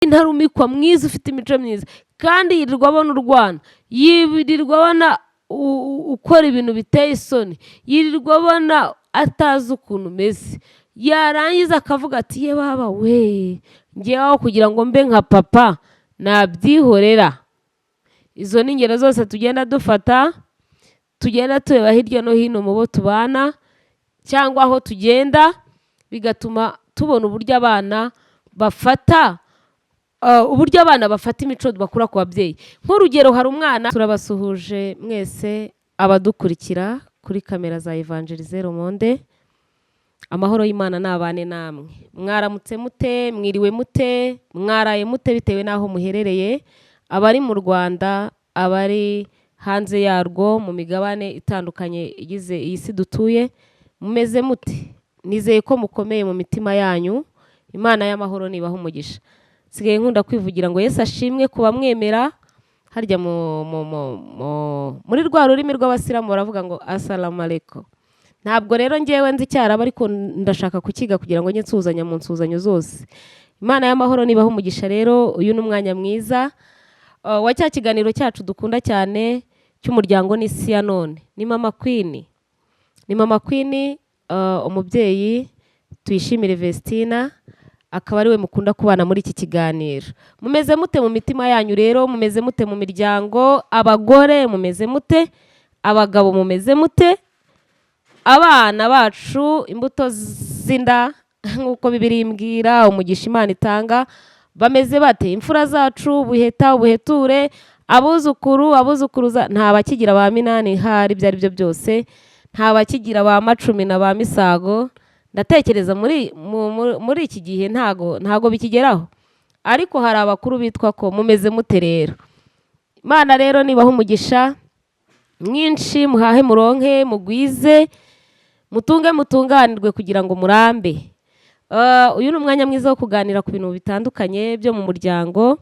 Intarumikwa mwiza, ufite imico myiza, kandi yirirwa abona urwana, yirirwa abona ukora ibintu biteye isoni, yirirwa abona atazi ukuntu umeze, yarangiza akavuga ati: "Ye baba we, ngewe aho kugira ngo mbe nka papa nabyihorera." Izo ni ingero zose tugenda dufata, tugenda tureba hirya no hino mu bo tubana cyangwa aho tugenda, bigatuma tubona uburyo abana bafata uburyo abana bafata imico bakura ku babyeyi. Nk'urugero, hari umwana. Turabasuhuje mwese abadukurikira kuri kamera za Evangelizero Monde. Amahoro y'Imana nabane namwe. Mwaramutse mute? Mwiriwe mute? Mwaraye mute? Bitewe n'aho muherereye, abari mu Rwanda, abari hanze yarwo, mu migabane itandukanye igize iyi si dutuye, mumeze mute? Nizeye ko mukomeye mu mitima yanyu. Imana y'amahoro nibaha umugisha. Nsigaye nkunda kwivugira ngo Yesu ashimwe ku bamwemera. Harya muri rwa rurimi rw'Abasilamu baravuga ngo "Assalamu alaikum". Ntabwo rero ngewe nzi Icyarabu, ariko ndashaka kukiga kugira ngo njye nsuhuzanya mu nsuhuzanyo zose. Imana y'amahoro nibaha umugisha. Rero uyu ni umwanya mwiza wa cya kiganiro cyacu dukunda cyane cy'umuryango n'isi ya none. Ni Mama Queen, ni Mama Queen, umubyeyi Tuyishimire Vestina, akaba ariwe mukunda kubana muri iki kiganiro. Mumeze mute mu mitima yanyu rero? Mumeze mute mu miryango? Abagore mumeze mute? Abagabo mumeze mute? Abana bacu, imbuto z'inda, nk'uko Bibiliya imbwira, umugisha Imana itanga, bameze bate? Imfura zacu, ubuheta, ubuheture, abuzukuru, abuzukuruza, nta bakigira ba minani hari, ibyo ari byo byose, nta bakigira ba macumi na ba misago. Ndatekereza muri iki gihe ntago bikigeraho, ariko hari abakuru bitwa ko. Mumeze mute rero? Imana rero nibaha umugisha mwinshi, muhahe, muronke, mugwize, mutunge, mutunganirwe kugira ngo murambe. Uyu ni umwanya mwiza wo kuganira ku bintu bitandukanye byo mu muryango,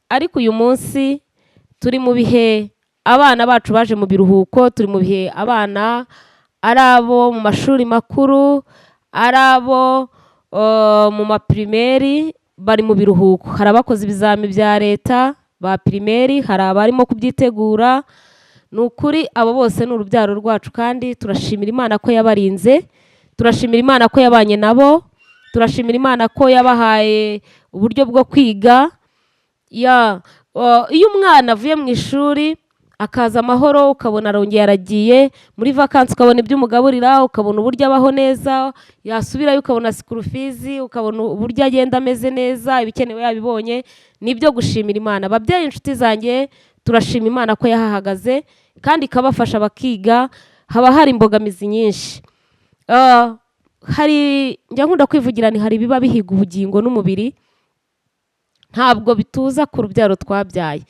ariko uyu munsi turi mu bihe abana bacu baje mu biruhuko. Turi mu bihe abana, ari abo mu mashuri makuru, ari abo mu mapirimeri, bari mu biruhuko. Hari abakoze ibizami bya leta ba pirimeri, hari abarimo kubyitegura. Ni ukuri abo bose ni urubyaro rwacu, kandi turashimira Imana ko yabarinze, turashimira Imana ko yabanye nabo, turashimira Imana ko yabahaye uburyo bwo kwiga. Ya, iyo umwana avuye mu ishuri akaza amahoro, ukabona arongeye aragiye muri vakansi, ukabona ibyo umugaburira, ukabona uburyo abaho neza, yasubirayo ukabona school fees, ukabona uburyo agenda ameze neza, ibikenewe yabibonye, ni ibyo gushimira Imana. Ababyeyi, inshuti zanjye, turashima Imana ko yahahagaze kandi ikabafasha bakiga. Haba hari imbogamizi nyinshi. Hari, njya nkunda kwivugira, ni hari ibiba bihiga ubugingo n'umubiri, ntabwo bituza ku rubyaro twabyaye.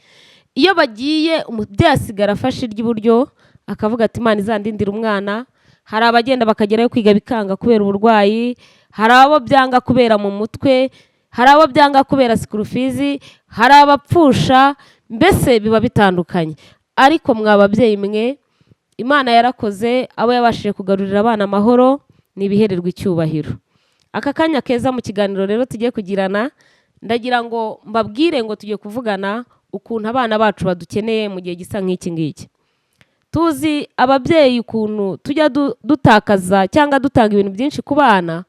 Iyo bagiye, umubyeyi asigara afashe iry'iburyo, akavuga ati: "Imana izandindira umwana." Hari abagenda bakagerayo kwiga bikanga kubera uburwayi, hari abo byanga kubera mu mutwe, hari abo byanga kubera school fees, hari abapfusha, mbese biba bitandukanye. Ariko mwa babyeyi mwe, Imana yarakoze, abo yabashije kugarurira abana amahoro ni ibihererwa icyubahiro. Aka kanya keza mu kiganiro rero tugiye kugirana, ndagira ngo mbabwire ngo tugiye kuvugana ukuntu abana bacu badukeneye mu gihe gisa nk'iki ngiki. Tuzi ababyeyi ukuntu tujya dutakaza cyangwa dutanga ibintu byinshi ku bana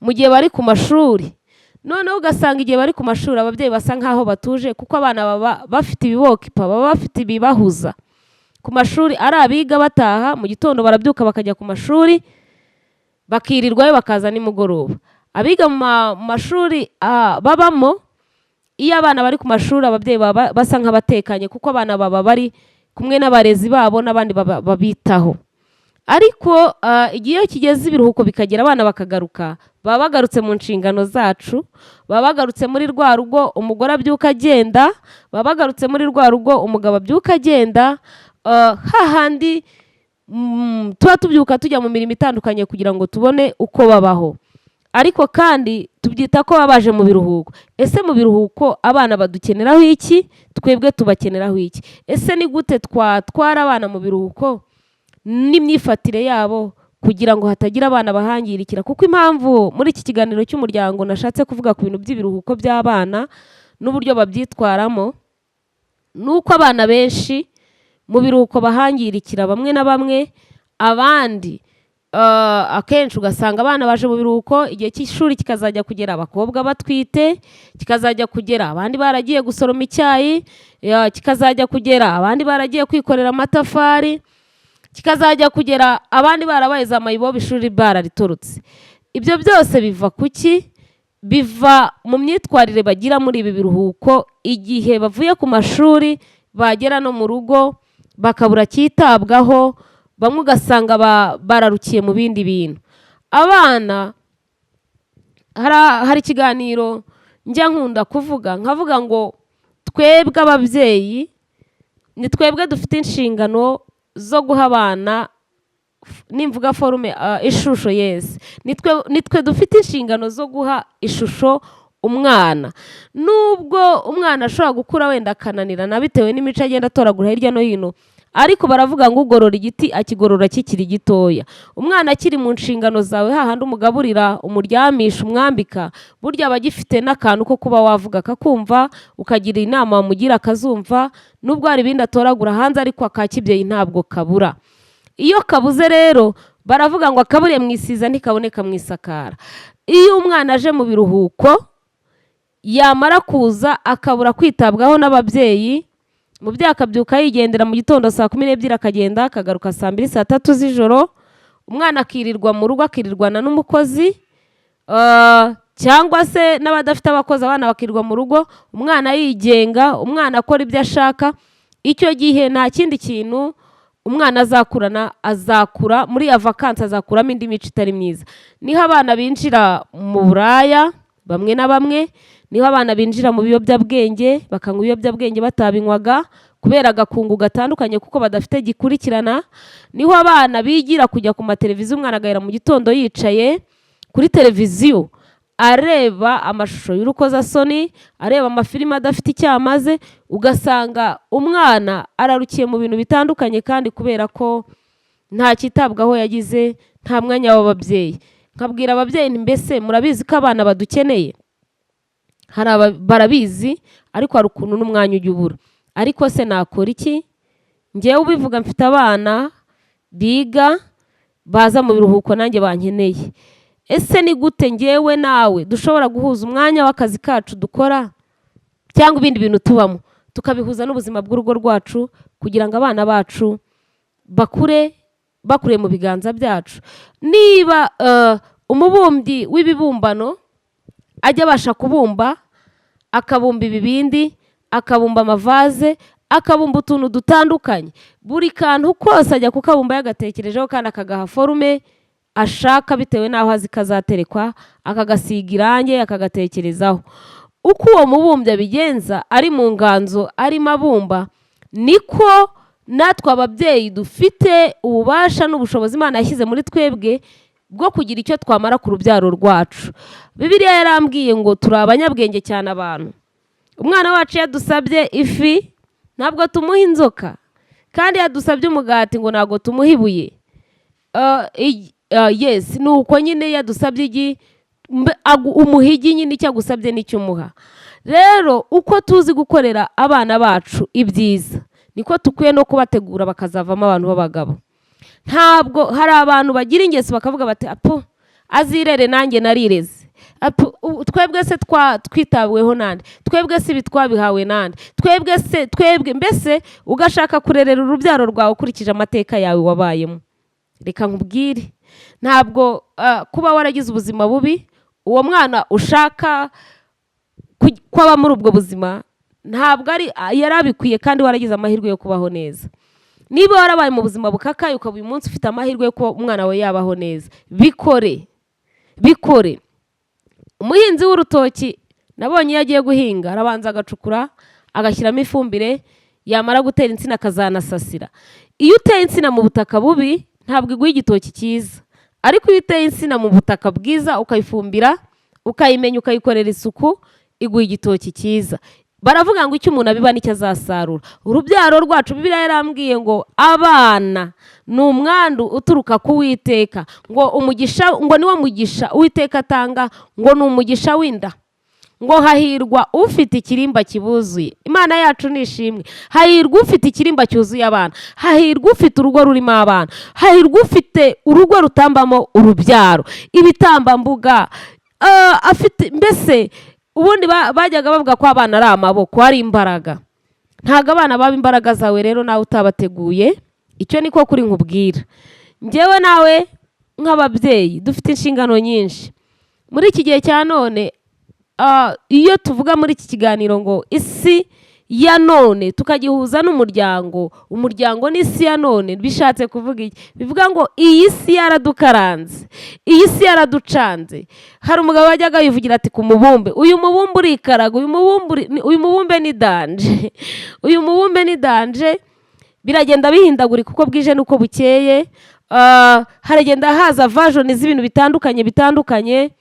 mu gihe bari ku mashuri. Noneho ugasanga igihe bari ku mashuri ababyeyi basa nk'aho batuje, kuko abana baba bafite ibibokipa, baba bafite ibibahuza ku mashuri. Ari abiga bataha mu gitondo, barabyuka bakajya ku mashuri, bakirirwayo, bakaza nimugoroba. Abiga mu mashuri babamo, iyo abana bari ku mashuri ababyeyi baba basa nk'abatekanye, kuko abana baba bari kumwe n'abarezi babo n'abandi babitaho. Ariko igihe iyo kigeze, ibiruhuko bikagera, abana bakagaruka, baba bagarutse mu nshingano zacu, baba bagarutse muri rwa rugo umugore abyuka agenda, baba bagarutse muri rwa rugo umugabo abyuka agenda, hahandi tuba tubyuka tujya mu mirimo itandukanye kugira ngo tubone uko babaho. Ariko kandi tubyita ko baba baje mu biruhuko. Ese mu biruhuko abana badukeneraho iki? Twebwe tubakeneraho iki? Ese ni gute twatwara abana mu biruhuko n'imyifatire yabo kugira ngo hatagira abana bahangirikira? Kuko impamvu muri iki kiganiro cy'umuryango nashatse kuvuga ku bintu by'ibiruhuko by'abana n'uburyo babyitwaramo, ni uko abana benshi mu biruhuko bahangirikira bamwe na bamwe. Abandi akenshi ugasanga abana baje mu biruhuko, igihe cy'ishuri kikazajya kugera abakobwa batwite, kikazajya kugera abandi baragiye gusoroma icyayi, kikazajya kugera abandi baragiye kwikorera amatafari, kikazajya kugera abandi barabaye za mayibobo, ishuri bararitorotse. Ibyo byose biva ku ki? Biva mu myitwarire bagira muri ibi biruhuko, igihe bavuye ku mashuri bagera no mu rugo bakabura cyitabwaho. Bamwe ugasanga bararukiye mu bindi bintu. Abana, hari ikiganiro njya nkunda kuvuga, nkavuga ngo twebwe ababyeyi ni twebwe dufite inshingano zo guha abana, nimvuga forme, ishusho. Yes, nitwe dufite inshingano zo guha ishusho umwana. Nubwo umwana ashobora gukura wenda akananirana bitewe n'imico agenda atoragura hirya no hino, ariko baravuga ngo ugorora igiti akigorora kikiri gitoya. Umwana akiri mu nshingano zawe, hahandi umugaburira, umuryamisha, umwambika, burya aba agifite n'akantu ko kuba wavuga akakumva, ukagira inama wamugira akazumva, nubwo hari ibindi atoragura hanze, ariko aka kibyeyi ntabwo kabura. Iyo kabuze rero, baravuga ngo akaburiye mu isiza ntikaboneka mu isakara. Iyo umwana aje mu biruhuko, yamara kuza akabura kwitabwaho n'ababyeyi, umubyeyi akabyuka yigendera mu gitondo saa 12, akagenda akagaruka saa 2, saa 3 z'ijoro, umwana akirirwa mu rugo, akirirwana n'umukozi, cyangwa se n'abadafite abakozi, abana bakirirwa mu rugo, umwana yigenga, umwana akora ibyo ashaka. Icyo gihe nta kindi kintu umwana azakurana, azakura muri ya vacances, azakuramo indi mico itari myiza. Niho abana binjira mu buraya bamwe na bamwe, niho abana binjira mu biyobyabwenge, bakanywa ibiyobyabwenge batabinywaga kubera agakungu gatandukanye, kuko badafite gikurikirana. Niho abana bigira kujya ku mateleviziyo, umwana agahera mu gitondo yicaye kuri televiziyo areba amashusho y'urukozasoni, areba amafilimi adafite icyo amaze, ugasanga umwana ararukiye mu bintu bitandukanye, kandi kubera ko nta cyitabwaho yagize, nta mwanya w'ababyeyi. Nkabwira ababyeyi nti: "Mbese murabizi ko abana badukeneye?" Hari barabizi, ariko hari ukuntu n'umwanya ujya ubura. Ariko se nakora iki? Ngewe ubivuga, mfite abana biga, baza mu biruhuko, nanjye bankeneye. Ese ni gute ngewe nawe dushobora guhuza umwanya w'akazi kacu dukora cyangwa ibindi bintu tubamo, tukabihuza n'ubuzima bw'urugo rwacu, kugira ngo abana bacu bakure bakuriye mu biganza byacu? Niba umubumbyi w'ibibumbano ajya abasha kubumba, akabumba ibibindi, akabumba amavaze, akabumba utuntu dutandukanye, buri kantu kose ajya kukabumba yagatekerejeho kandi akagaha forme ashaka bitewe n'aho azi kazaterekwa, akagasiga irangi, akagatekerezaho. Uko uwo mubumbyi abigenza ari mu nganzo arimo abumba, niko natwe ababyeyi dufite ububasha n'ubushobozi Imana yashyize muri twebwe bwo kugira icyo twamara ku rubyaro rwacu. Bibiliya yarambwiye ngo turi abanyabwenge cyane abantu. Umwana wacu yadusabye ifi, ntabwo tumuha inzoka, kandi yadusabye umugati ngo ntabwo tumuha ibuye. Yes, ni uko nyine, yadusabye igi, umuha igi nyine, icyo agusabye nicyo umuha. Rero uko tuzi gukorera abana bacu ibyiza, niko dukwiye no kubategura bakazavamo abantu b'abagabo. Ntabwo hari abantu bagira ingeso bakavuga bati: "Apu, azirere, nanjye narireze. Apu, twebwe se twitaweho nande? Twebwe se ibi twabihawe nande? Twebwe se, twebwe?" Mbese ugashaka kurerera urubyaro rwawe ukurikije amateka yawe wabayemo. Reka nkubwire, ntabwo kuba waragize ubuzima bubi, uwo mwana ushaka ko aba muri ubwo buzima ntabwo ari yari abikwiye, kandi waragize amahirwe yo kubaho neza. Niba warabaye mu buzima bukakaye, ukaba uyu munsi ufite amahirwe yo kuba umwana wawe yabaho neza, bikore, bikore. Umuhinzi w'urutoki nabonye, iyo agiye guhinga arabanza agacukura, agashyiramo ifumbire, yamara gutera insina akazanasasira. Iyo uteye insina mu butaka bubi, ntabwo iguha igitoki cyiza, ariko iyo uteye insina mu butaka bwiza, ukayifumbira, ukayimenya, ukayikorera isuku, iguha igitoki cyiza. Baravuga ngo icyo umuntu abiba nicyo azasarura. Urubyaro rwacu, Bibiliya yarambwiye ngo abana ni umwandu uturuka ku Witeka, ngo umugisha, ngo niwo mugisha Uwiteka atanga, ngo ni umugisha w'inda. Ngo hahirwa ufite ikirimba kibuzuye. Imana yacu ni ishimwe. Hahirwa ufite ikirimba cyuzuye abana, hahirwa ufite urugo rurimo abana, hahirwa ufite urugo rutambamo urubyaro, ibitambambuga afite. Mbese ubundi bajyaga bavuga ko abana ari amaboko, ari imbaraga. Ntabwo abana baba imbaraga zawe rero nawe utabateguye. Icyo niko kuri nkubwira. Njyewe nawe nk'ababyeyi dufite inshingano nyinshi muri iki gihe cya none. Iyo tuvuga muri iki kiganiro ngo isi ya none, tukagihuza n'umuryango, umuryango n'isi ya none, bishatse kuvuga iki? Bivuga ngo iyi si yaradukaranze, iyi si yaraducanze. Hari umugabo wajyaga yivugira ati: "Ku mubumbe, uyu mubumbe urikaraga, uyu mubumbe ni danger, uyu mubumbe ni danger." Biragenda bihindagurika uko bwije n'uko bukeye. Haragenda haza version z'ibintu bitandukanye bitandukanye.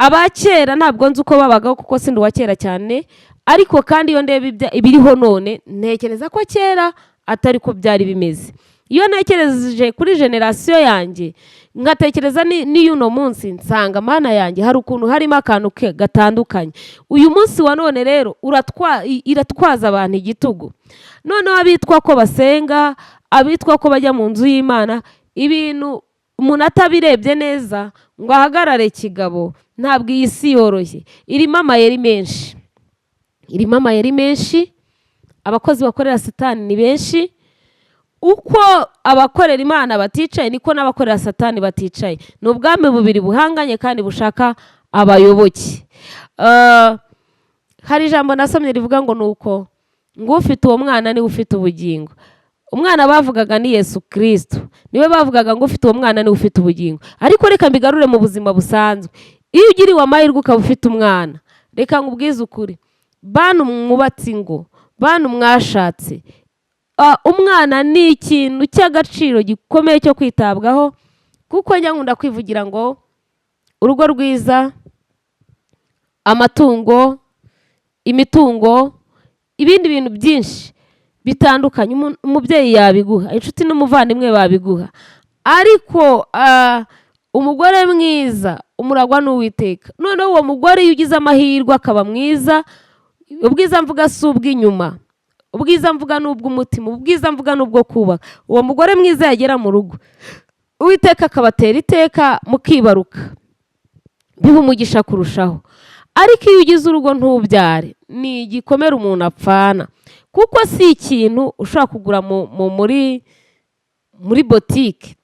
Abakera ntabwo nzi uko babagaho, kuko sindi uwa kera cyane, ariko kandi iyo ndeba ibiriho none, ntekereza ko kera atari ko byari bimeze. Iyo ntekereje kuri génération yanjye, ngatekereza n'iy'uno munsi, nsanga, Mana yanjye, hari ukuntu harimo akantu gatandukanye. Uyu munsi wa none rero iratwaza abantu igitugu. Noneho abitwa ko basenga, abitwa ko bajya mu nzu y'Imana, ibintu umuntu atabirebye neza ngo ahagarare kigabo. Ntabwo iyi si yoroshye, irimo amayeri menshi, irimo amayeri menshi. Abakozi bakorera Satani ni benshi. Uko abakorera Imana baticaye, niko n'abakorera Satani baticaye. Ni ubwami bubiri buhanganye kandi bushaka abayoboke. Hari ijambo nasomye rivuga ngo ni uko ngo ufite uwo mwana niwe ufite ubugingo. Umwana bavugaga ni Yesu Kirisito, niwe bavugaga ngo ufite uwo mwana niwe ufite ubugingo. Ariko reka mbigarure mu buzima busanzwe. Iyo ugiriwe amahirwe ukaba ufite umwana, reka nkubwize ukuri, bantu mwubatse ingo, bantu mwashatse, umwana ni ikintu cy'agaciro gikomeye cyo kwitabwaho, kuko njya nkunda kwivugira ngo urugo rwiza, amatungo, imitungo, ibindi bintu byinshi bitandukanye, umubyeyi yabiguha, inshuti n'umuvandimwe babiguha, ariko umugore mwiza umuragwa n'Uwiteka. Noneho uwo mugore iyo ugize amahirwe akaba mwiza, ubwiza mvuga si ubw'inyuma, ubwiza mvuga ni ubw'umutima, ubwiza mvuga ni ubwo kubaka. Uwo mugore mwiza yagera mu rugo, Uwiteka akabatera iteka mukibaruka, biha umugisha kurushaho. Ariko iyo ugize urugo ntubyare, ni igikomere umuntu apfana, kuko si ikintu ushobora kugura muri botike.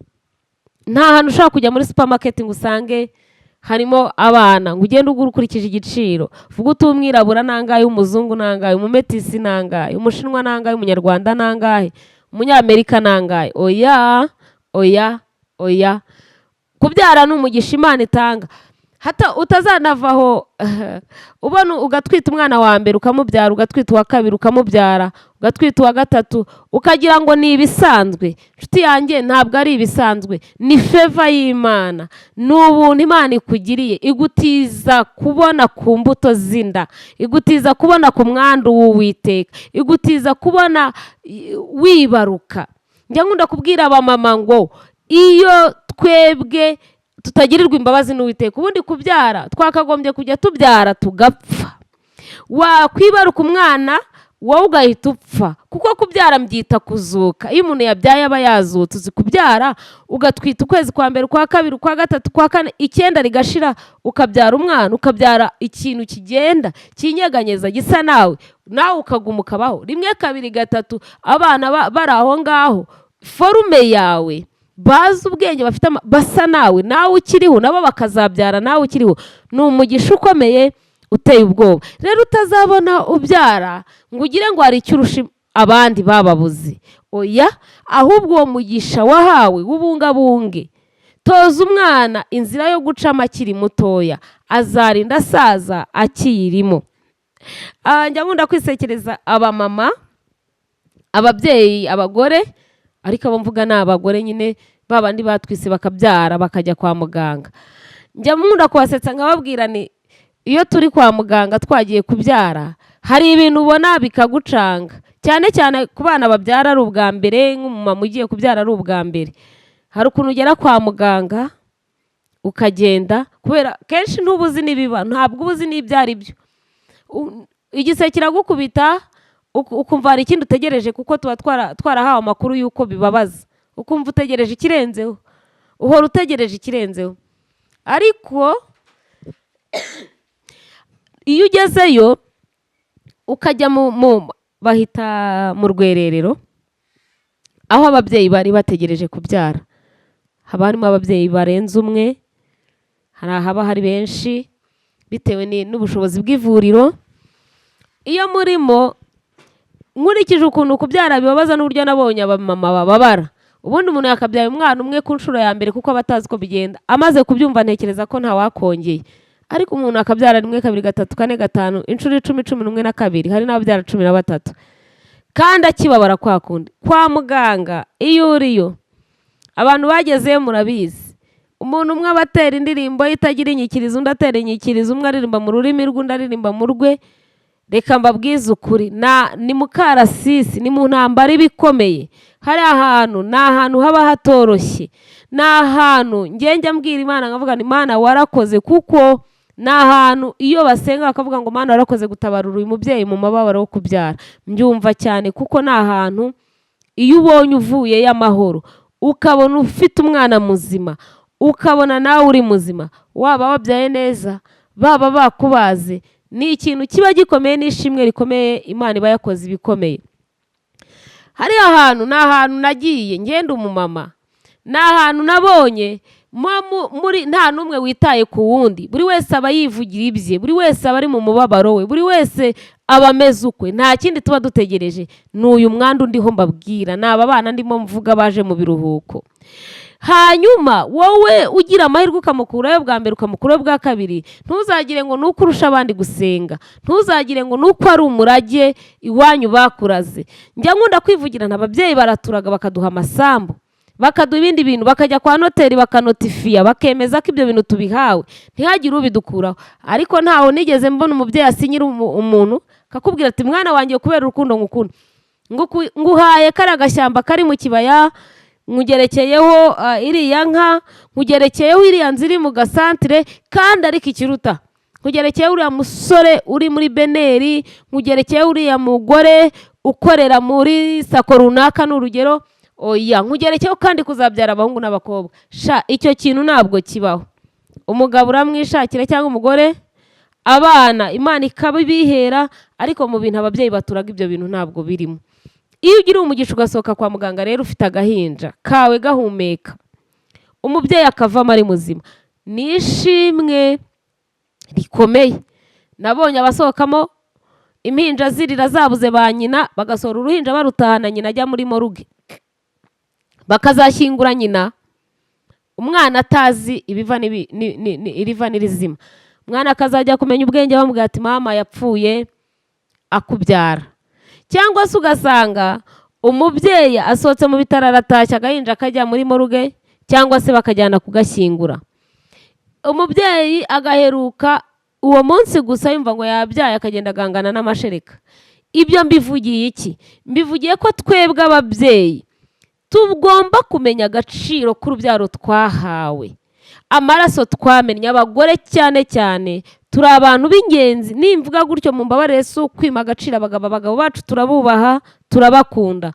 Nta hantu ushobora kujya muri supermarket ngo usange harimo abana, ngo ugende ugure ukurikije igiciro, vuga uti umwirabura nangahe, umuzungu nangahe, umumetisi nangahe, umushinwa nangahe, umunyarwanda nangahe, umunyamerika nangahe. Oya, oya, oya! Kubyara ni umugisha Imana itanga. Hata utazanavaho ubona ugatwita umwana wa mbere ukamubyara, ugatwita uwa kabiri ukamubyara, ugatwita uwa gatatu, ukagira ngo ni ibisanzwe. Inshuti yanjye, ntabwo ari ibisanzwe, ni favor y'Imana, ni ubuntu Imana ikugiriye, igutiza kubona ku mbuto z'inda, igutiza kubona ku mwandu w'Uwiteka, igutiza kubona wibaruka. Njya nkunda kubwira abamama ngo iyo twebwe tutagirirwa imbabazi n'Uwiteka, ubundi kubyara twakagombye kujya tubyara tugapfa. Wakwibaruka umwana wowe ugahita upfa, kuko kubyara mbyita kuzuka. Iyo umuntu yabyaye aba yazutse. Uzi kubyara ugatwita ukwezi kwa mbere, ukwa kabiri, ukwa gatatu, ukwa kane, icyenda rigashira, ukabyara umwana, ukabyara ikintu kigenda kinyeganyeza gisa nawe, nawe ukaguma ukabaho rimwe, kabiri, gatatu, abana bari aho ngaho, forme yawe, bazi ubwenge, bafite basa nawe, nawe ukiriho, nabo bakazabyara nawe ukiriho, ni umugisha ukomeye uteye ubwoba. Rero utazabona ubyara ngo ugire ngo hari icyo urusha abandi bababuze. Oya, ahubwo uwo mugisha wahawe w'ubungabunge. Toza umwana inzira yo gucamo akiri mutoya, azarinda asaza akiyirimo. Njya nkunda kwisekereza abamama, ababyeyi, abagore, ariko abo mvuga ni abagore nyine, ba bandi batwise bakabyara bakajya kwa muganga. Njya nkunda kubasetsa nkababwira ni iyo turi kwa muganga twagiye kubyara, hari ibintu ubona bikagucanga, cyane cyane ku bana babyara ari ubwa mbere. Nk'umumama ugiye kubyara ari ubwa mbere, hari ukuntu ugera kwa muganga Ukagenda, kubera kenshi ntuba uzi n'ibiba, ntabwo uba uzi n'ibyo ari byo. Igise kiragukubita, ukumva hari ikindi utegereje, kuko tuba twarahawe amakuru y'uko bibabaza, ukumva utegereje ikirenzeho, uhora utegereje ikirenzeho. Ariko iyo ugezeyo ukajya mu bahita mu rwererero, aho ababyeyi bari bategereje kubyara, haba harimo ababyeyi barenze umwe, hari ahaba hari benshi bitewe n'ubushobozi bw'ivuriro. Iyo murimo, nkurikije ukuntu kubyara bibabaza n'uburyo nabonye abamama bababara, ubundi umuntu yakabyaye umwana umwe ku nshuro ya mbere, kuko aba atazi uko bigenda. Amaze kubyumva, ntekereza ko ntawakongeye. Ariko umuntu akabyara rimwe, kabiri, gatatu, kane, gatanu, inshuro 10, 11 na kabiri, hari n'ababyara 13 kandi akibabara kwa kundi. Kwa muganga iyo uriyo, abantu bagezeyo murabizi, umuntu umwe aba atera indirimbo ye itagira inyikirizo, undi atera inyikirizo, umwe aririmba mu rurimi rwe, undi aririmba mu rwe. Reka mbabwize ukuri, ni mukarasisi, ni mu ntambara iba ikomeye. Hari ahantu, ni ahantu haba hatoroshye, ni ahantu njya mbwira Imana nkavuga ngo: "Imana, warakoze," kuko ni ahantu iyo basenga bakavuga ngo: "Mana, warakoze gutabara uyu mubyeyi mu mababaro wo kubyara," mbyumva cyane, kuko ni ahantu iyo ubonye uvuyeyo amahoro, ukabona ufite umwana muzima, ukabona nawe uri muzima, waba wabyaye neza, baba bakubaze, ni ikintu kiba gikomeye n'ishimwe rikomeye. Imana iba yakoze ibikomeye. Hariya hantu ni ahantu nagiye ngenda umumama, ni ahantu nabonye muri nta n'umwe witaye ku wundi. Buri wese aba yivugira ibye, buri wese aba ari mu mubabaro we, buri wese aba ameze ukwe. Nta kindi tuba dutegereje, ni uyu mwanda undiho mbabwira, ni aba bana ndimo mvuga baje mu biruhuko. Hanyuma wowe ugira amahirwe ukamukurayo bwa mbere, ukamukurayo bwa kabiri, ntuzagire ngo ni uko urusha abandi gusenga, ntuzagire ngo ni uko ari umurage iwanyu bakuraze. Njya nkunda kwivugira, ababyeyi baraturaga, bakaduha amasambu, bakaduha ibindi bintu, bakajya kwa noteri bakanotifiya, bakemeza ko ibyo bintu tubihawe, ntihagire ubidukuraho. Ariko ntaho nigeze mbona umubyeyi asinyira umuntu akakubwira ati: "Mwana wanjye, kubera urukundo ngukunda, nguhaye kariya gashyamba kari mu kibaya, nkugerekeyeho iriya nka, nkugerekeyeho iriya nzu iri mu gasantire, kandi ariko ikiruta nkugerekeyeho uriya musore uri muri BNR, nkugerekeyeho uriya mugore ukorera muri SACCO runaka," ni urugero, "oya, nkugerekeyeho kandi kuzabyara abahungu n'abakobwa." Sha, icyo kintu ntabwo kibaho. Umugabo uramwishakira cyangwa umugore, abana Imana ikabibihera, ariko mu bintu ababyeyi baturaga ibyo bintu ntabwo birimo. Iyo ugira umugisha ugasohoka kwa muganga rero ufite agahinja kawe gahumeka, umubyeyi akavamo ari muzima, ni ishimwe rikomeye. Nabonye abasohokamo impinja zirira zabuze ba nyina, bagasohora uruhinja barutahana, nyina ajya muri morgue, bakazashyingura nyina umwana atazi ibiva iriva n'irizima. Umwana akazajya kumenya ubwenge bamubwira ati: "Mama yapfuye akubyara." Cyangwa se ugasanga umubyeyi asohotse mu bitaro aratashye, agahinja kajya muri morgue cyangwa se bakajyana kugashyingura. Umubyeyi agaheruka uwo munsi gusa yumva ngo yabyaye, akagenda agangana n'amashereka. Ibyo mbivugiye iki? Mbivugiye ko twebwe ababyeyi tugomba kumenya agaciro k'urubyaro twahawe, amaraso twamennye. Abagore cyane cyane turi abantu b'ingenzi. Nimvuga gutyo mu mbabarire, si ukwima agaciro abagabo. Abagabo bacu turabubaha, turabakunda,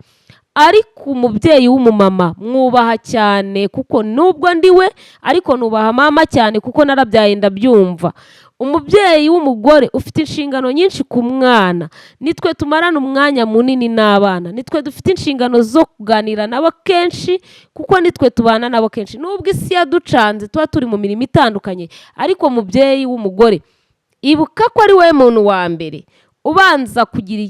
ariko umubyeyi w'umumama mwubaha cyane, kuko nubwo ndi we ariko nubaha mama cyane, kuko narabyaye ndabyumva. Umubyeyi w'umugore ufite inshingano nyinshi ku mwana. Nitwe tumarana umwanya munini n'abana, nitwe dufite inshingano zo kuganira nabo kenshi, kuko nitwe tubana nabo kenshi. Nubwo isi yaducanze, tuba turi mu mirimo itandukanye, ariko mubyeyi w'umugore, ibuka ko ari wowe muntu wa mbere ubanza kugira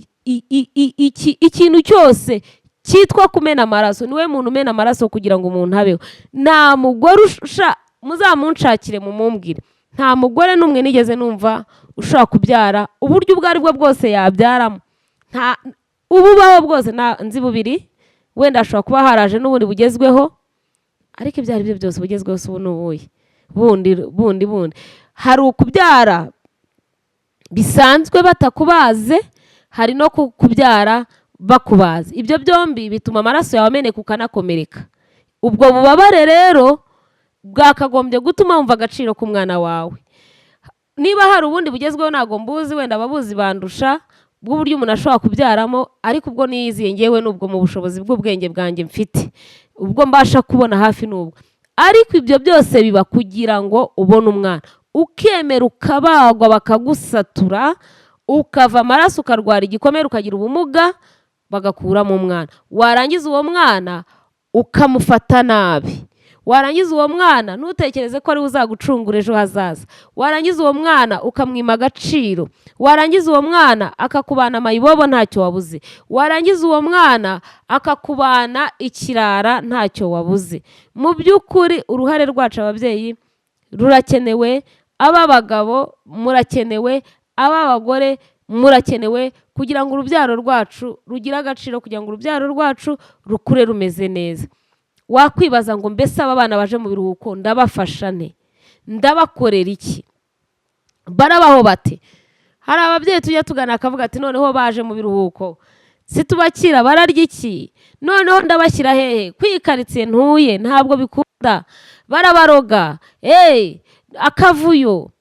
ikintu cyose cyitwa kumena amaraso. Niwe muntu umena amaraso kugira ngo umuntu abeho. Nta mugore usha, muzamunshakire mumumbwire, nta mugore n'umwe nigeze numva ushobora kubyara uburyo ubwo ari bwo bwose yabyaramo, nta ububaho bwose nzi bubiri. Wenda hashobora kuba haraje n'ubundi bugezweho, ariko ibyo ari byo byose bugezweho si ubu ni ubuhe bundi bundi bundi. Hari ukubyara bisanzwe batakubaze, hari no kubyara bakubaze. Ibyo byombi bituma amaraso yawe ameneka, ukanakomereka. Ubwo bubabare rero Bwakagombye gutuma wumva agaciro k'umwana wawe. Niba hari ubundi bugezweho, ntabwo mbuzi, wenda ababuzi bandusha, bw'uburyo umuntu ashobora kubyaramo, ariko ubwo niyiziye ngewe n'ubwo mu bushobozi bw'ubwenge bwanjye mfite, ubwo mbasha kubona hafi n'ubwo. Ariko ibyo byose biba kugira ngo ubone umwana, ukemera ukabagwa, bakagusatura, ukava amaraso, ukarwara igikomere, ukagira ubumuga, bagakuramo umwana. Warangiza uwo mwana ukamufata nabi, warangiza uwo mwana ntutekereze ko ariwe uzagucungura ejo hazaza, warangiza uwo mwana ukamwima agaciro, warangiza uwo mwana akakubana amayibobo ntacyo wabuze, warangiza uwo mwana akakubana ikirara ntacyo wabuze. Mu by'ukuri uruhare rwacu ababyeyi rurakenewe, ab'abagabo murakenewe, ab'abagore murakenewe, kugira ngo urubyaro rwacu rugire agaciro, kugira ngo urubyaro rwacu rukure rumeze neza. Wakwibaza ngo: "Mbese aba bana baje mu biruhuko ndabafasha nte? Ndabakorera iki? Barabaho bate?" Hari ababyeyi tujya tugana akavuga ati: "Noneho baje mu biruhuko, situbakira, bararya iki? Noneho ndabashyira hehe? Kwikaritsiye ntuye ntabwo bikunda, barabaroga, eee, akavuyo,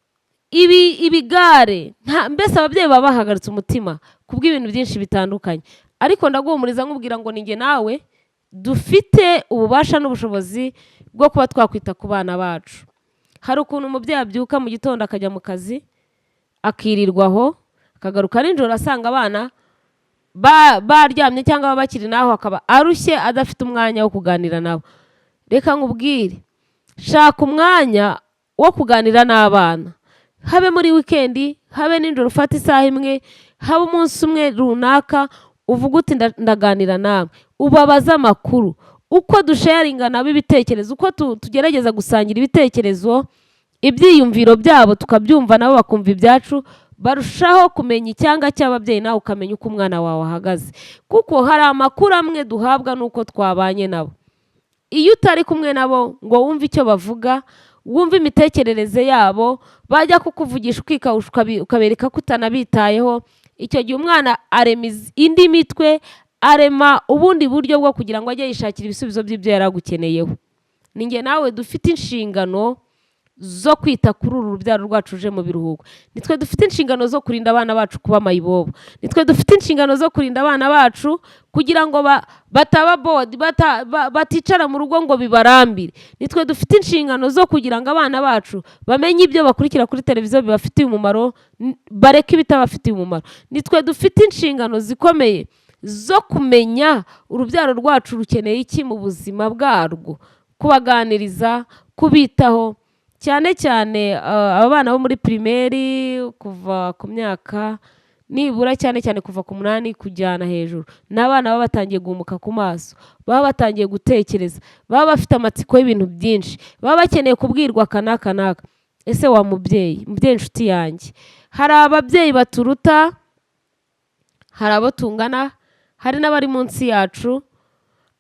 ibi ibigare." Mbese ababyeyi baba bahagaritse umutima kubw'ibintu byinshi bitandukanye. Ariko ndaguhumuriza nkubwira ngo ninjye nawe dufite ububasha n'ubushobozi bwo kuba twakwita ku bana bacu. Hari ukuntu umubyeyi abyuka mu gitondo akajya mu kazi, akirirwa aho, akagaruka nijoro asanga abana baryamye cyangwa baba bakiri naho, akaba arushye, adafite umwanya wo kuganira nabo. Reka nkubwire, shaka umwanya wo kuganira n'abana, habe muri wikendi, habe nijoro, ufate isaha imwe, habe umunsi umwe runaka, uvuga uti: "Ndaganira nawe." Ubabaze amakuru. Uko dusharinga nabo ibitekerezo, uko tugerageza gusangira ibitekerezo, ibyiyumviro byabo tukabyumva, nabo bakumva ibyacu, barushaho kumenya icyanga cy'ababyeyi, nawe ukamenya uko umwana wawe ahagaze. Kuko hari amakuru amwe duhabwa n'uko twabanye nabo. Iyo utari kumwe nabo ngo wumve icyo bavuga, wumve imitekerereze yabo, bajya kukuvugisha ukikawusha, ukabereka ko utanabitayeho, icyo gihe umwana arema indi mitwe, arema ubundi buryo bwo kugira ngo ajye yishakira ibisubizo by'ibyo yari agukeneyeho. Ni njye nawe dufite inshingano zo kwita kuri uru rubyaro rwacu ruje mu biruhuko. Nitwe dufite inshingano zo kurinda abana bacu kuba mayibobo. Nitwe dufite inshingano zo kurinda abana bacu kugira ngo bataba bored, baticara mu rugo ngo bibarambire. Nitwe dufite inshingano zo kugira ngo abana bacu bamenye ibyo bakurikira kuri televiziyo bibafitiye umumaro, bareke ibitabafitiye umumaro. Nitwe dufite inshingano zikomeye zo kumenya urubyaro rwacu rukeneye iki mu buzima bwarwo, kubaganiriza, kubitaho, cyane cyane aba bana bo muri primaire kuva ku myaka nibura, cyane cyane kuva ku 8 kujyana hejuru. Ni abana baba batangiye guhumuka ku maso, baba batangiye gutekereza, baba bafite amatsiko y'ibintu byinshi, baba bakeneye kubwirwa aka n'aka n'aka. Ese wa mubyeyi, mubyeyi inshuti yanjye, hari ababyeyi baturuta, hari abo tungana, hari n'abari munsi yacu,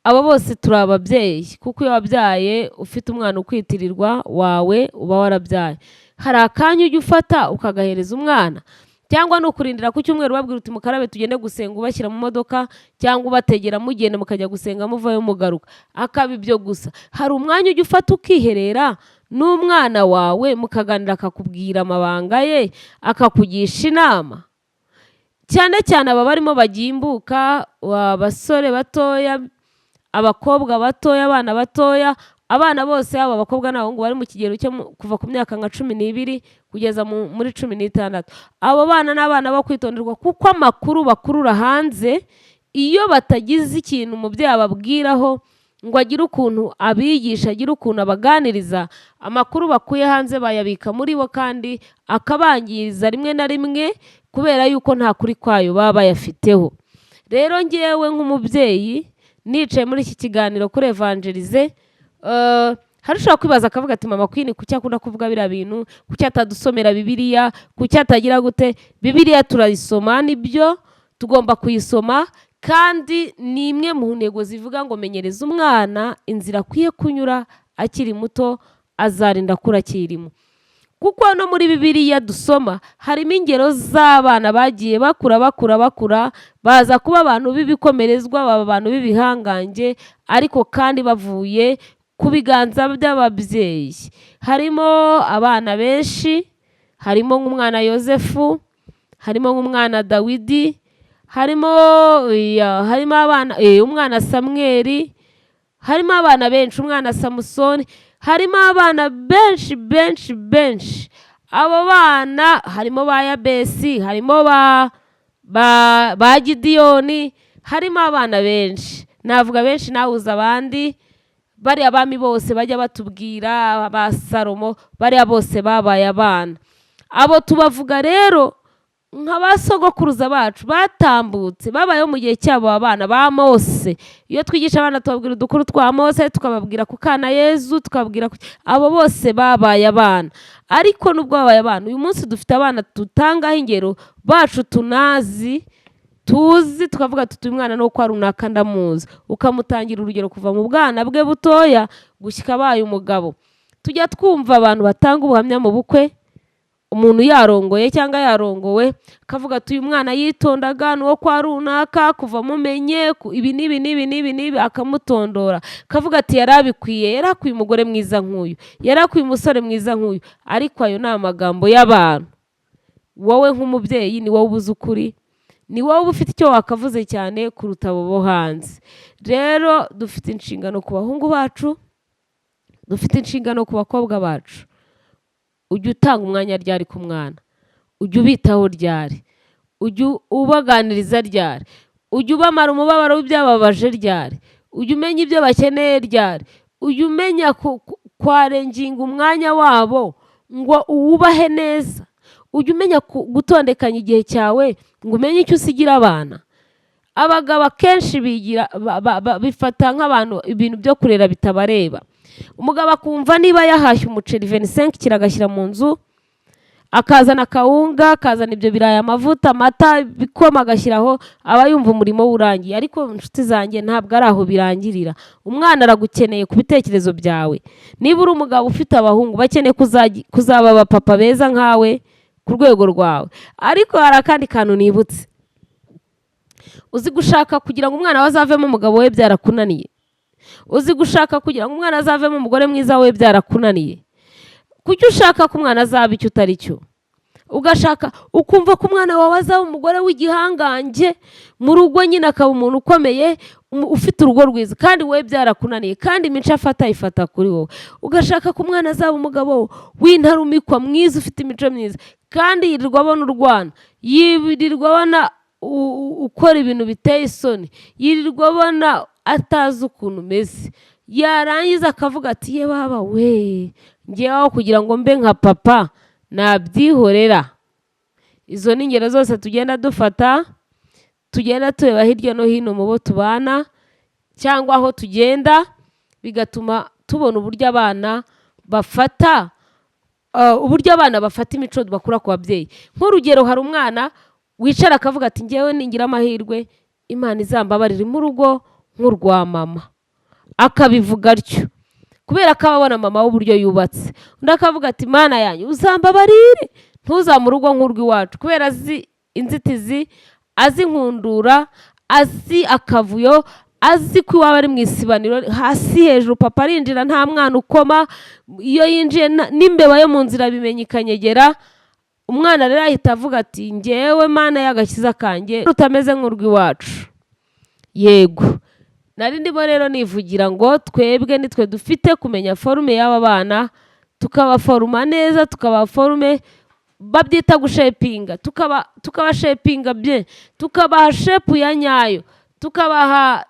abo bose turi ababyeyi, kuko iyo wabyaye ufite umwana ukwitirirwa wawe, uba warabyaye. Hari akanya ujya ufata ukagahereza umwana, cyangwa ni ukurindira ku cyumweru ubabwira uti: "Mukarabe tugende gusenga," ubashyira mu modoka cyangwa ubategera, mugenda mukajya gusenga, muvayo mugaruka, akaba ibyo gusa? Hari umwanya ujya ufata ukiherera n'umwana wawe, mukaganira, akakubwira amabanga ye, akakugisha inama? Cyane cyane aba barimo bagimbuka, abasore batoya, abakobwa batoya, abana batoya, abana bose, yaba abakobwa n'abahungu bari mu kigero cyo kuva ku myaka nka 12 kugeza muri 16. Abo bana ni abana bo kwitonderwa, kuko amakuru bakurura hanze, iyo batagize ikintu umubyeyi ababwiraho ngo agire ukuntu abigisha, agire ukuntu abaganiriza, amakuru bakuye hanze bayabika muri bo kandi akabangiriza rimwe na rimwe, kubera yuko nta kuri kwayo baba bayafiteho. Rero ngewe nk'umubyeyi nicaye muri iki kiganiro kuri Evangelize, hari ushobora kwibaza akavuga ati: "Mama Queen kuki akunda kuvuga biriya bintu? Kuki atadusomera Bibiliya? Kuki atagira gute?" Bibiliya turayisoma, nibyo, tugomba kuyisoma, kandi ni imwe mu ntego zivuga ngo: "Menyereza umwana inzira akwiye kunyura akiri muto, azarinda akura akirimo." Kuko no muri Bibiliya dusoma harimo ingero z'abana bagiye bakura, bakura, bakura, baza kuba abantu b'ibikomerezwa, baba abantu b'ibihangange, ariko kandi bavuye Ku biganza by'ababyeyi harimo abana benshi, harimo nk'umwana Yosefu, harimo nk'umwana Dawidi, harimo ya, harimo abana, umwana Samweli, harimo abana benshi, umwana Samusoni, harimo abana benshi benshi benshi. Abo bana harimo ba Yabesi, harimo ba Gidiyoni, harimo abana benshi. Navuga benshi, nawe uzi abandi. Bariya bami bose bajya batubwira, ba Salomo, bariya bose babaye abana. Abo tubavuga rero nka ba sogokuruza bacu batambutse, babayeho mu gihe cyabo, abana ba Mose. Iyo twigisha abana tubabwira udukuru twa Mose, tukababwira ku kana Yezu, tukababwira abo bose babaye abana. Ariko nubwo babaye abana, uyu munsi dufite abana dutangaho ingero bacu tunazi, tuzi, tukavuga tuti: "Uyu mwana ni uko runaka ndamuzi." Ukamutangira urugero kuva mu bwana bwe butoya gushyika abaye umugabo. Tujya twumva abantu batanga ubuhamya mu bukwe, umuntu yarongoye cyangwa yarongowe, akavuga ati: "Uyu mwana yitondaga, ni uwo kwa runaka, kuva mumenye ibi n'ibi n'ibi n'ibi n'ibi." Akamutondora, akavuga ati: "Yari abikwiye, yari akwiye umugore mwiza nk'uyu, yari akwiye umusore mwiza nk'uyu." Ariko ayo ni amagambo y'abantu. Wowe nk'umubyeyi ni wowe ubuze ukuri, ni wowe uba ufite icyo wakavuze cyane kuruta abo bo hanze. Rero dufite inshingano ku bahungu bacu, dufite inshingano ku bakobwa bacu. Ujya utanga umwanya ryari ku mwana? Ujya ubitaho ryari? Ujya ubaganiriza ryari? Ujya ubamara umubabaro w'ibyababaje ryari? Ujya umenya ibyo bakeneye ryari? Ujya umenya kwarenginga umwanya wabo ngo uwubahe neza? Ujya umenya gutondekanya igihe cyawe ngo umenye icyo usigira abana? Abagabo akenshi bigira bifata nk'abantu ibintu byo kurera bitabareba. Umugabo akumva niba yahashye umuceri 25 kilo agashyira mu nzu, akazana akawunga, akazana ibyo birayi, amavuta, amata, ibikoma, agashyiraho, aba yumva umurimo we urangiye. Ariko inshuti zanjye, ntabwo ari aho birangirira. Umwana aragukeneye ku bitekerezo byawe. Niba uri umugabo ufite abahungu, bakeneye kuzaba abapapa beza nkawe ku rwego rwawe. Ariko hari akandi kantu nibutse. Uzi gushaka kugira ngo umwana we azavemo umugabo we byarakunaniye? Uzi gushaka kugira ngo umwana azavemo umugore mwiza we byarakunaniye? Kuki ushaka ko umwana azaba icyo utari cyo? Ugashaka, ukumva ko umwana wawe azaba umugore w'igihangange mu rugo nyine, akaba umuntu ukomeye, ufite urugo rwiza, kandi wowe byarakunaniye, kandi imico afata ayifata kuri wowe. Ugashaka ko umwana azaba umugabo w'intarumikwa mwiza, ufite imico myiza, kandi yirirwa abona urwana, yirirwa abona ukora ibintu biteye isoni, yirirwa abona atazi ukuntu umeze. Yarangiza akavuga ati: "Ye baba we, ngewe aho kugira ngo mbe nka papa nabyihorera." Izo ni ingero zose tugenda dufata, tugenda tureba hirya no hino mu bo tubana cyangwa aho tugenda, bigatuma tubona uburyo abana bafata, uburyo abana bafata imico bakura ku babyeyi. Nk'urugero, hari umwana wicara akavuga ati: "Ngewe ningira amahirwe, Imana izambabarire mu rugo nk'urwa mama." Akabivuga atyo kubera ko aba abona mama w'uburyo yubatse. Undi akavuga ati: "Mana yanjye, uzambabarire ntuzamu urugo nk'urw'iwacu," kubera azi inzitizi, azi inkundura, azi akavuyo, azi ko iwaba ari mu isibaniro, hasi hejuru. Papa arinjira nta mwana ukoma, iyo yinjiye n'imbeba yo mu nzira bimenya ikanyegera. Umwana rero ahita avuga ati: "Ngewe Mana y'agakiza kanjye, rutameze nk'urw'iwacu." Yego, nari ndimo rero nivugira ngo twebwe nitwe dufite kumenya forme y'aba bana, tukabaforuma neza, tukabaforume, babyita gushepinga, tukabashepinga bye, tukabaha shape ya nyayo, tukabaha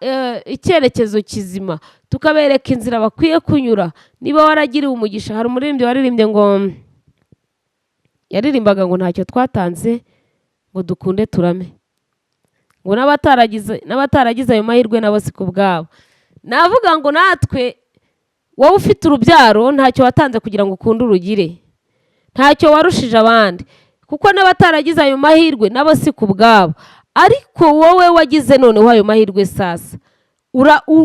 icyerekezo kizima, tukabereka inzira bakwiye kunyura. Niba waragiriwe umugisha, hari umuririmbyi waririmbye ngo, yaririmbaga ngo ntacyo twatanze ngo dukunde turame, ngo n'abataragize ayo mahirwe nabo si ku bwabo. Navuga ngo natwe, wowe ufite urubyaro, ntacyo watanze kugira ngo ukunde urugire, ntacyo warushije abandi, kuko n'abataragize ayo mahirwe nabo si ku bwabo. Ariko wowe wagize noneho ayo mahirwe, sasa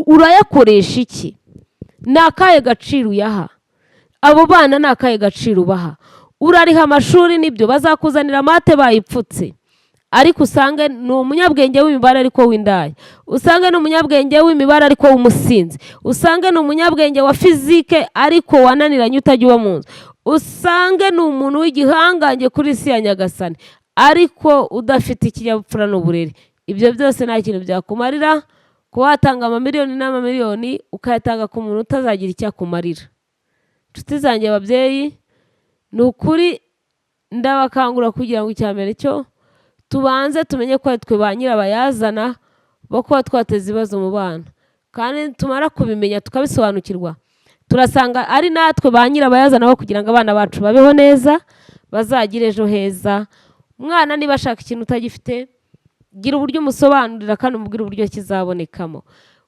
urayakoresha iki? Ni akahe gaciro uyaha abo bana? Ni akahe gaciro ubaha? Urariha amashuri, nibyo, bazakuzanira maths bayipfutse. Ariko usange ni umunyabwenge w'imibare ariko w'indaya, usange ni umunyabwenge w'imibare ariko w'umusinzi, usange ni umunyabwenge wa fizike ariko wananiranye utajya uba mu nzu, usange ni umuntu w'igihangange kuri isi ya Nyagasani ariko udafite ikinyabupfura n'uburere. Ibyo byose nta kintu byakumarira, kuba watanga amamiliyoni n'amamiliyoni ukayatanga ku muntu utazagira icyo akumarira. Inshuti zanjye, ababyeyi, ni ukuri ndabakangura kugira ngo icya mbere cyo tubanze tumenye ko ari twe ba nyirabayazana bo kuba twateza ibibazo mu bana, kandi tumara kubimenya tukabisobanukirwa, turasanga ari natwe ba nyirabayazana bo kugira ngo abana bacu babeho neza, bazagire ejo heza. Umwana niba ashaka ikintu utagifite, gira uburyo umusobanurira kandi umubwire uburyo kizabonekamo.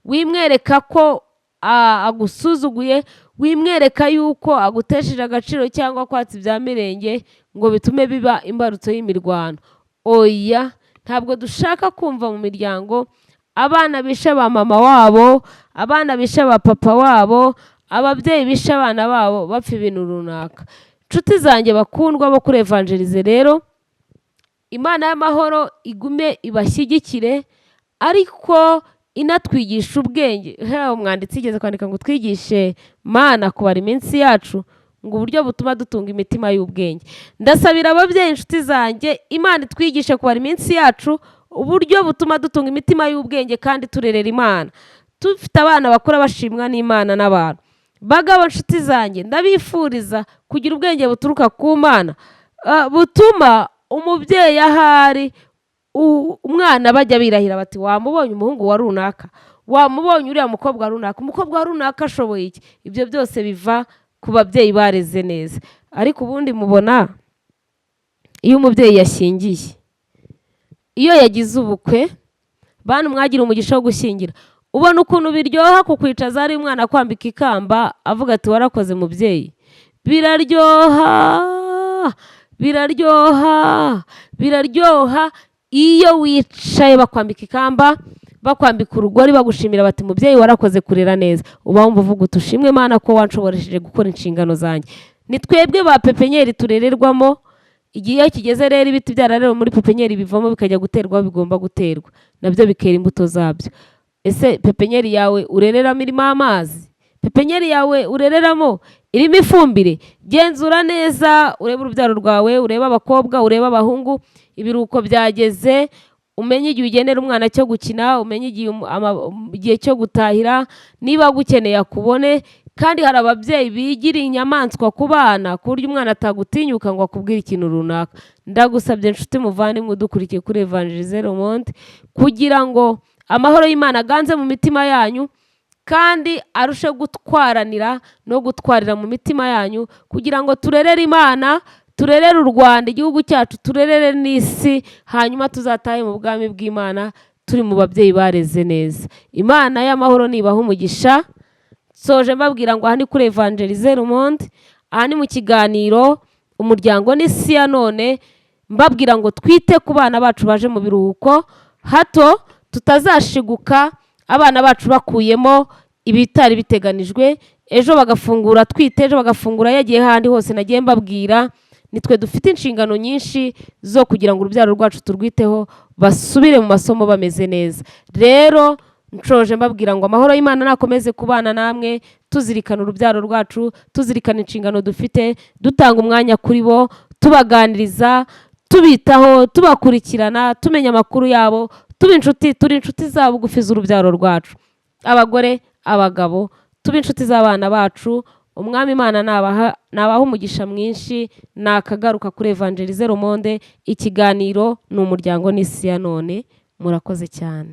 Wimwereka ko agusuzuguye, wimwereka yuko agutesheje agaciro cyangwa kwatsa ibya mirenge ngo bitume biba imbarutso y'imirwano. Oya, ntabwo dushaka kumva mu miryango abana bishe ba mama wabo, abana bishe ba papa wabo, ababyeyi bishe abana babo bapfa ibintu runaka. Inshuti zanjye bakundwa bo kuri Evangelize rero, Imana y'amahoro igume ibashyigikire, ariko inatwigisha ubwenge. Hewe, umwanditsi yigeze kwandika ngo twigishe Mana kubara iminsi yacu, ngo uburyo butuma dutunga imitima y'ubwenge. Ndasabira ababyeyi, inshuti zanjye, Imana itwigishe kubara iminsi yacu, uburyo butuma dutunga imitima y'ubwenge kandi turerera Imana, dufite abana bakura bashimwa n'Imana n'abantu. Bagabo, nshuti zanjye, ndabifuriza kugira ubwenge buturuka ku Mana, butuma umubyeyi ahari umwana bajya birahira bati: "Wamubonye umuhungu wa runaka? Wamubonye uriya mukobwa wa runaka? Umukobwa wa runaka ashoboye iki?" Ibyo byose biva ku babyeyi bareze neza. Ariko ubundi mubona iyo umubyeyi yashyingiye, iyo yagize ubukwe, bantu mwagira umugisha wo gushyingira, ubona ukuntu biryoha kukwicaza hari umwana akwambika ikamba avuga ati: "Warakoze mubyeyi." Biraryoha, biraryoha, biraryoha iyo wicaye bakwambika ikamba, bakwambika urugori, bagushimira bati: "Mubyeyi, warakoze kurera neza." Uba wumva uvuga uti: "Ushimwe Mana ko wanshoboresheje gukora inshingano zanjye." Ni twebwe ba pepenyeri turererwamo. Igihe iyo kigeze rero, ibiti byararewe muri pepenyeri bivamo bikajya guterwa aho bigomba guterwa, nabyo bikera imbuto zabyo. Ese pepenyeri yawe urereramo irimo amazi? Pepenyeri yawe urereramo irimo ifumbire? Genzura neza, urebe urubyaro rwawe, urebe abakobwa, urebe abahungu. Ibiruhuko byageze, umenye igihe ugenera umwana cyo gukina, umenye igihe cyo gutahira, niba agukeneye akubone. Kandi hari ababyeyi bigira inyamaswa ku bana, ku buryo umwana atagutinyuka ngo akubwire ikintu runaka. Ndagusabye inshuti muvandimwe udukurikiye kuri Evangelize Le Monde, kugira ngo amahoro y'Imana aganze mu mitima yanyu kandi arushe gutwaranira no gutwarira mu mitima yanyu, kugira ngo turerere Imana, turerere u Rwanda, igihugu cyacu, turerere n'isi, hanyuma tuzatahe mu bwami bw'Imana turi mu babyeyi bareze neza. Imana y'amahoro nibaha umugisha. Soje mbabwira ngo aha ni kuri Evangelize Le Monde, aha ni mu kiganiro Umuryango n'Isi ya None, mbabwira ngo twite ku bana bacu baje mu biruhuko, hato tutazashiguka abana bacu bakuyemo ibitari biteganijwe, ejo bagafungura twite, ejo bagafungura yagiye ahandi hose. Nagiye mbabwira, nitwe dufite inshingano nyinshi zo kugira ngo urubyaro rwacu turwiteho, basubire mu masomo bameze neza. Rero nshoje mbabwira ngo amahoro y'Imana nakomeze kubana namwe, tuzirikana urubyaro rwacu, tuzirikana inshingano dufite, dutanga umwanya kuri bo, tubaganiriza, tubitaho, tubakurikirana, tumenya amakuru yabo, tuba inshuti, turi inshuti zabo bugufi z'urubyaro rwacu. Abagore, abagabo, tuba inshuti z'abana bacu. Umwami Imana nabaha umugisha mwinshi. Nakagaruka kuri Evangelize Le Monde, ikiganiro ni Umuryango n'Isi ya None. Murakoze cyane.